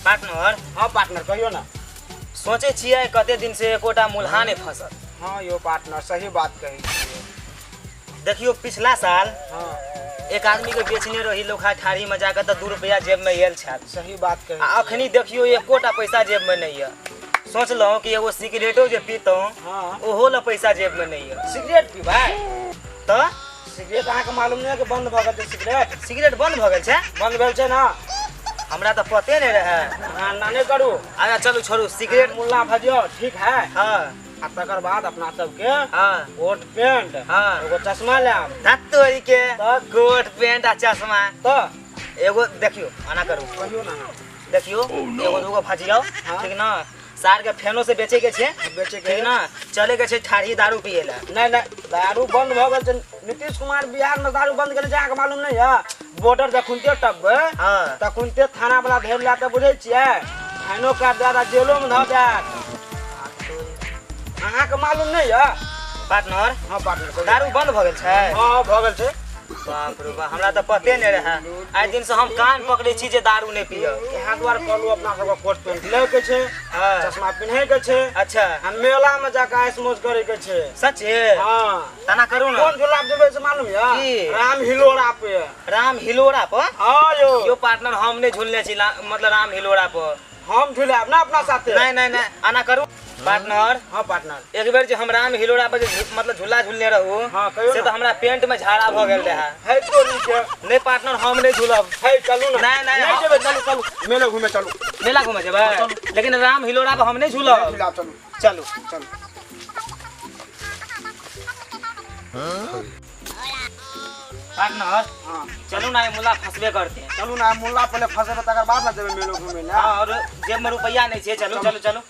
Partner. हाँ partner, कहियो ना। सोचे छियै कते दिन से एकोटा मुल्हा नहि फंसल। हाँ यो पार्टनर, सही बात कहै छियै। देखियो पिछला साल हाँ एक आदमी के बेचने रही लोखा ठाड़ी में जाकर तऽ 2 रुपया जेब में आयल छल। सही बात कहै आ अखनी देखियो एकोटा पैसा जेब में नहीं है। सोचलहुँ कि एगो सिगरेटो जे पीतहुँ हाँ। ओहो ला पैसा जेब में नहीं है। सिगरेट पीबै? तऽ सिगरेट अहाँके मालूम नहीं है कि बंद भऽ गेल छै सिगरेट? सिगरेट बंद भऽ गेल छै? बंद भेल छै ना। हमरा तऽ पते नहीं रहे। हाँ, ना नहीं करू। अच्छा चलू छोड़ू सिगरेट। मुल्ला भजियो ठीक है। हाँ। आ तकर बाद अपना सबके हाँ। कोट पेंट हाँ। एगो चश्मा लेब। धत तोरी के तऽ? कोट पेंट आ चश्मा। तऽ? एगो देखियो एना करू। कहियो ना। देखियो एगो दूगो भजियो हाँ। ठीक ना। सार के फेनो से बेचे के छै। बेचे के। ठीक ना, चले के छै ठाढ़ी दारू पिए ला। नहीं नहीं, दारू बंद भ गेल छै। नीतीश कुमार बिहार में दारू बंद केने छै, अहाँके मालूम नहीं है? बॉर्डर जखुनते टपबै हाँ। तखुनते थाना वाला धरि लए कऽ बुझै छियै, फाइनो काटि देत आ जेलो में धऽ देत। अहाँके मालूम नहीं है? पार्टनर। हाँ पार्टनर, कहियौ। दारू बंद भ गेल छै? हाँ, भ गेल छै। बाप रे बाप, हमरा तऽ पते नहि रहै। आइ दिन से हम कान पकड़ै छी जे दारू नहि पियब। इएह दुआरे कहलहुँ अपना सबके कोट पेंट लै के छै, हाँ। चश्मा पिन्है के छै। अच्छा। आ मेला में जाके ऐश मौज करे के छै। सचे? हाँ। तना करू ना। कोन झूला पर जेबै से मालूम यऽ? की? राम हिलोरा पे। राम हिलोरा पर? हाँ यौ। यो पार्टनर हम नहि झूलने छी, मतलब राम हिलोरा पर। हम झुलायब ना अपना साथे। नहीं नहीं नहीं, आना करू पार्टनर। हाँ पार्टनर। एक बेर जे हम राम हिलोरा पर जे मतलब झूला झूलने रहू, हाँ, कहियो से ना। तो हमरा पेंट में झाड़ा भ गेल रहे। है तो नीचे। नहीं पार्टनर, हम नहीं झूलब। है चलू ना। नहीं, नहीं, नहीं हम जेबै, चलू चलू मेला घूमे चलू। मेला घूमे जेबै? हाँ, चलू। लेकिन राम हिलोरा पर हम नहीं झूलब। नहीं झूलब, चलू। चलू। चलू। पार्टनर, हाँ। चलू ना, ये मुल्ला फंसबे करते हैं। चलू ना, मुल्ला पहले फंसेबे तकर बाद ना जेबै मेलो घूमे ला। हाँ, और जेब में रुपया नहीं छे। चलू, चलू, चलू।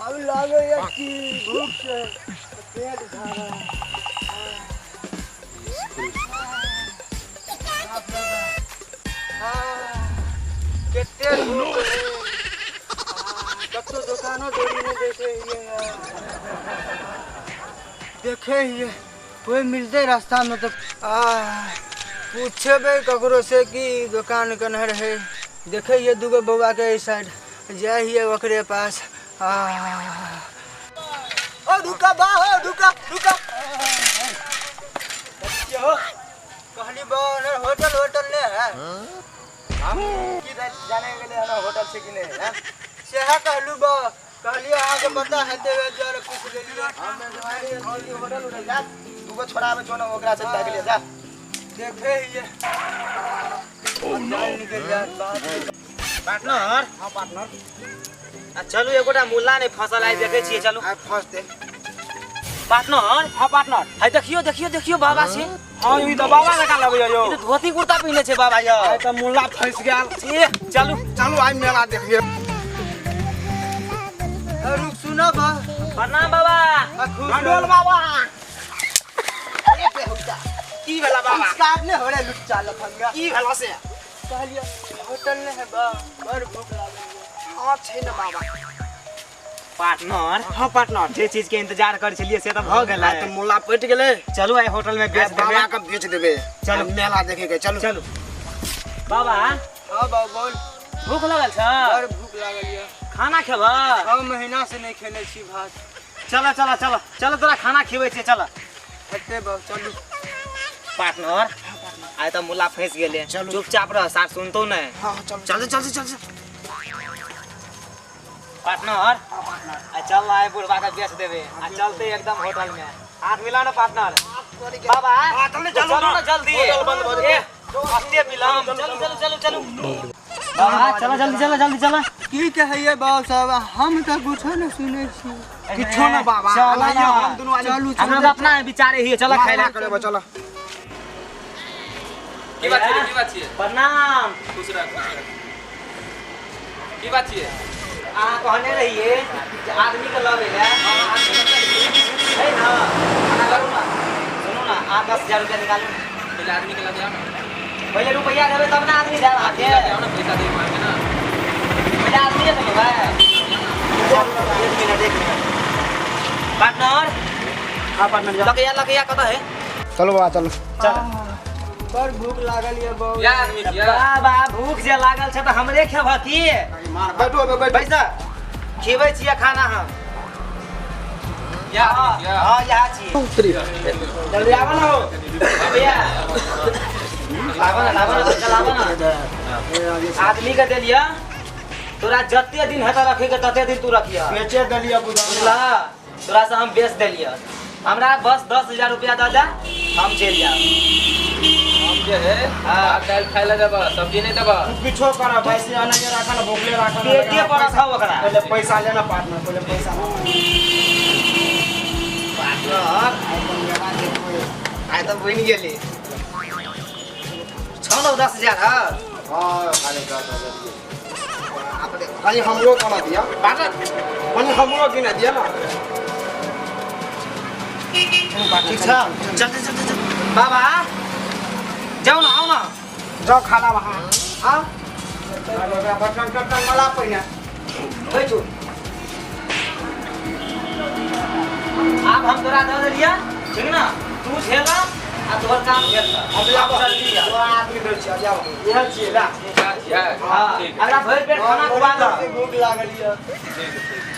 अब लागे या कि भूख से पेट भरा। केते भूख है। कतो दुकानो दौरी नहीं देखे हिए। देखे हिए कोई मिलते रास्ता में तो पूछेबे ककरो से कि दुकान कन्हर है। देखे हिए दूगो बौआ के इस साइड जाए हिए ओकरे पास। ओ रुका बा, ओ रुका रुका। यो कहली बा होटल होटल ने है। हम की जाने गेले हन होटल से कि नहीं है? सेहा कहलू बा, कहलिए अहाँ के पता है ते जर पूछ लेलिए। हम कहली होटल उठल जा, दूगो छोड़ा आबे छौ ना ओकरा से ताक ले जा। देखे हिए। Oh no. निकल जा बात। पार्टनर। हां पार्टनर। आ चलू एकोटा मुल्ला नहीं फसल आइ देखे छियै, चलू। आ फसते। पार्टनर। हां पार्टनर। है देखियो देखियो देखियो बाबा से। हां ई त बाबा जकाँ लगैया यौ। ई त धोती कुर्ता पहिने छै बाबा यौ। आइ त मुल्ला फंस गेल। ए चलू चलू आइ मेला देखिए। रुक सुना बा। प्रणाम बाबा। कंडोल बाबा। की भेला बाबा? काट ने होरे लुच्चा लफंगा। की भेला से? कहलिए होटल ने है बा, बड़ भूख लागल है। हां छै ना बाबा। पार्टनर। हां पार्टनर। जे चीज के इंतजार कर छलिए से त भ गेलै। आइ त मुल्ला पटि गेलै। चलू आइ होटल में बेच देबै। बाबा के बेच देबै। चलू। मेला देखे के चलू। चलू। बाबा। हां बाबा बोल। भूख लगल छ? बड़ भूख लागल ये। खाना खेबा? 6 महीना से नहीं खेने छी भात। चल चल चल चल तोरा खाना खिबै छियै, चल। हेतै बाबा चलू। पार्टनर, आइ त मुल्ला फंस गेलै। चलू। चुपचाप रह, सार सुनतौ नै। हां चल। चल चल चल चल। पार्टनर, आ चल आइ बुढ़बा के बेच देबै। आ चलते एकदम होटल में। हाथ मिला ना पार्टनर। बाबा, हां चल चलू ना जल्दी। होटल बंद भ जेतै। कते मिलाम। चलू चलू चलू चलू। बाबा चलो जल्दी चलो जल्दी चलो। की कहैये बाबा साहब, हम त कुछो न सुनै छी। किछो न बाबा, चल आइयो हम दुनू आदमी। चलू, हमरा चलू। अपना विचारे हिये, चल खाइ ला। करबै चल। की बात छियै, की बात छियै? प्रणाम। खुश रह, खुश रह। की बात छियै? अहाँ कहने रहिए जे आदमी के लबै ले। है ना? खाना करू ना। सुनू ना, अहाँ 10,000 रुपया निकालू ना। पहिले आदमी के लऽ जाउ ना। पहिले रुपया देबै तब ना आदमी जायब अहाँके। लऽ जाउ ना, पैसा देबै अहाँके ना। पहिले आदमी के देबै। एक मिनट, एक मिनट। पार्टनर। हाँ पार्टनर, जा। लकैया, लकैया कतऽ है? चलो बाबा, चलो। चल। बड़ भूख लागल ये बहुत। या आदमी छियै? बाबा भूख जे लागल छै तऽ हमरे खेबह की? बैठो बैठो बैसा, खिबै छियै खाना हम। या आदमी छियै? हाँ यहाँ छियै। जल्दी आबऽ ना हो भैया, लाबऽ ना, लाबऽ ना, चलाबऽ ना। आदमी के देलियै, तोरा जते दिन हेतऽ रखे के तते दिन तू रखियह। बेचे देलियै बुझला, तोरा से हम बेच देलियै। हमरा बस 10,000 रुपया दऽ दे, हम चलि जायब। हम जे है भात दालि खाय लए देबह, सब्जी नहि देबह। किछो करऽ, पैसे अनैये राखऽ ने, भूखले राखऽ। पेटे पर रखऽ ओकरा। पहिले पैसा लेना पार्टनर, पहिले पैसा पार्टनर। आइ तऽ बनि गेली। छौ ने 10,000? हाँ खाली 10,000। कहीं हमरो कोना दिया पार्टनर, कहीं हमरो गिना दिया ना। ठीक छ, चल चल चल चल बाबा जाऊ ना, आऊ ना, जाओ खाना वहाँ। हाँ बर्तन टर्तन मला पहिने बैठू। आब हम तोरा दऽ देलियै, ठीक ना? तू झेला आ तोहर काम भेल। हम लाबऽ आदमी भेल छियै, जाओ इहे छियै ला। हाँ हमरा भरि पेट खाना खुआ दऽ। भूख लागल ये।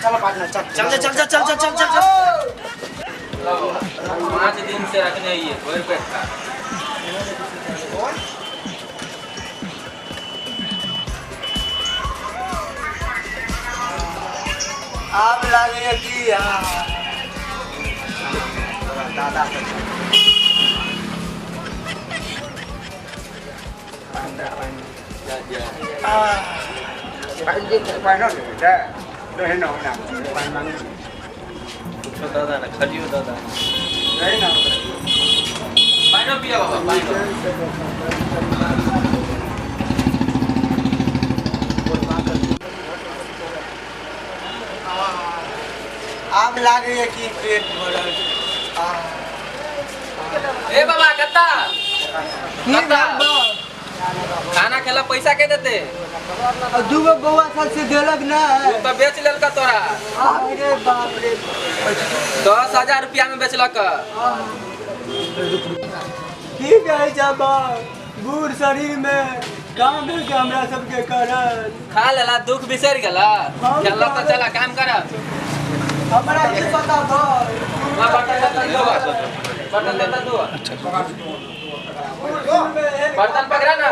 चल पार्टनर, चल चल चल चल चल चल चल चल। 5 दिन से रखने ही है भरि पेट खा। आब लागैए की दादा दादा ना खलियो दादा पानी पिया बाबा पानी। आब लागैए की पेट भरल। ए बाबा कत्ता कत्ता खाना खेला पैसा के देते? दूगो बौआ सब से देलक ना, तू तो बेच लेलक तोरा। अरे बाप रे, 10,000 रुपया में बेचलक। की कहै छै बाप, बूढ़ शरीर में काम भेल के हमरा सबके करत। खा लेला दुख बिसरि गेला, चल तो चला काम कर। हमरा की पता भाई, बर्तन देता दो, बर्तन देता दो, बर्तन पकड़ा ना,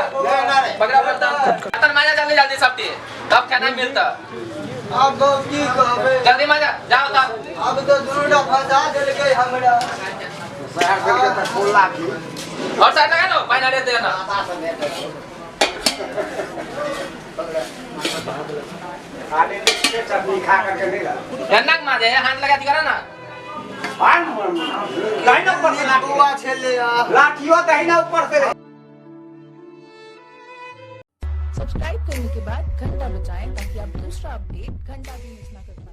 पकड़ा बर्तन, बर्तन माजा जल्दी जल्दी सबटी, तब खाना मिलता। अब की कहबे, जल्दी माजा जाओ तब। अब तो दुनूटा फंसा देलकै हमरा। और साइड लगा लो, पानी डाल देना। चटनी खा करके नहीं गन्ना माजे हाथ लगा दी करा ना। लाठियों दहीना ऊपर से। सब्सक्राइब करने के बाद घंटा बजाएं ताकि आप दूसरा अपडेट घंटा भी मिस ना करें।